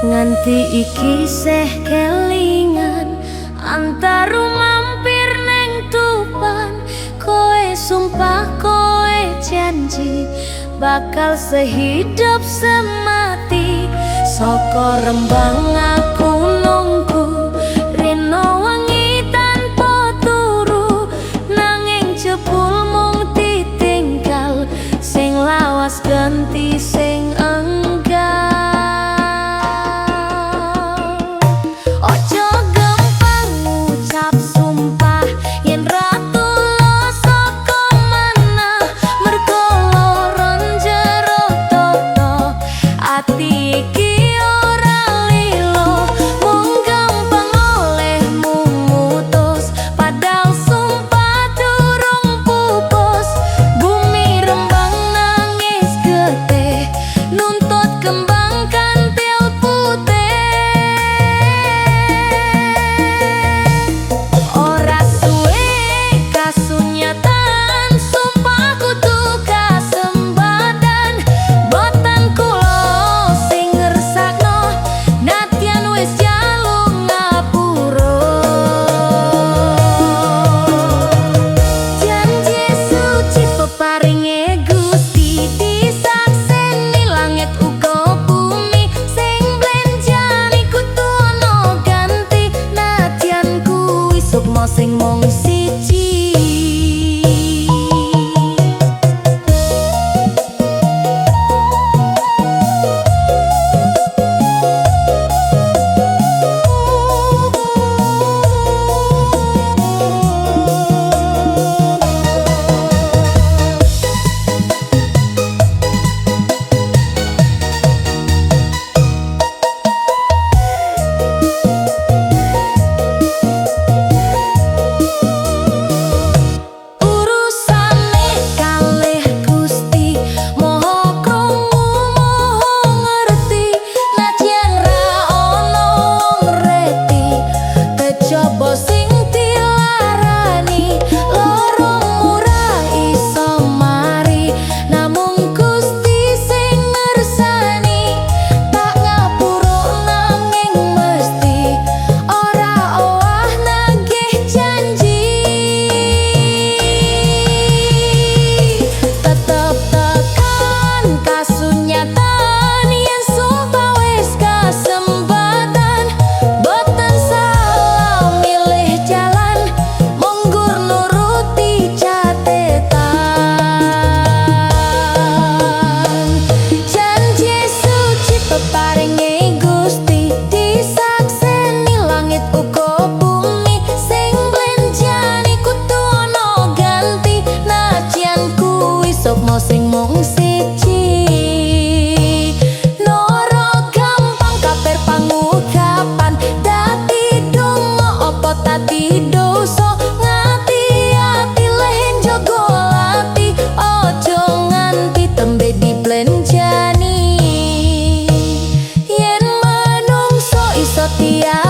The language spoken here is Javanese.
Nganti iki seh kelingan, antaru mampir neng Tuban. Kowe sumpah, kowe janji, bakal sehidup semati. Soko Rembang aku nunggu rino wengi tanpa turu, nanging jebul mung ditinggal sing lawas ganti sing enggal. Ojo gampang ngucap sumpah yen ra tulus saka manah, mergo loron jero toto ati iki ora lilo. Mung gampang olehmu mutus, padahal sumpah durung pupus. Bumi Rembang nangis getih, nuntut kembang kantil putih. Ora suwe kasunyatan, sumpah kudu kasembadan. Boten kula sing ngersakno, nadyan wis njaluk ngapura. Janji suci peparinge Gusti, disakseni langit uga bumi. Sing mblenjani kudu ana ganti, nadyan kuwi sukma sing mung siji. Urusane kalih Gusti Maha Krungu Maha Ngerti, nadyan ra ana wong reti, kejaba sing dilarani. Loromu ra iso mari, namung Gusti sing ngersani. Tak ngapura nanging mesti ora owah nagih janji. Tetep tekan kasunyatan yen sumpah wis kasembatan. Boten salah milih jalan, mung nuruti catetan. Janji suci peparinge Gusti, disakseni langit uga bumi. Sing mblenjani kudu ana ganti, nadyan kuwi sukma sing mung siji. Noro gampang kaper pangucapan, dadi donga apa dadi dosa. Ngati-ati lehen jaga ati, aja nganti tembe diblenjani. Yen menungso iso tiap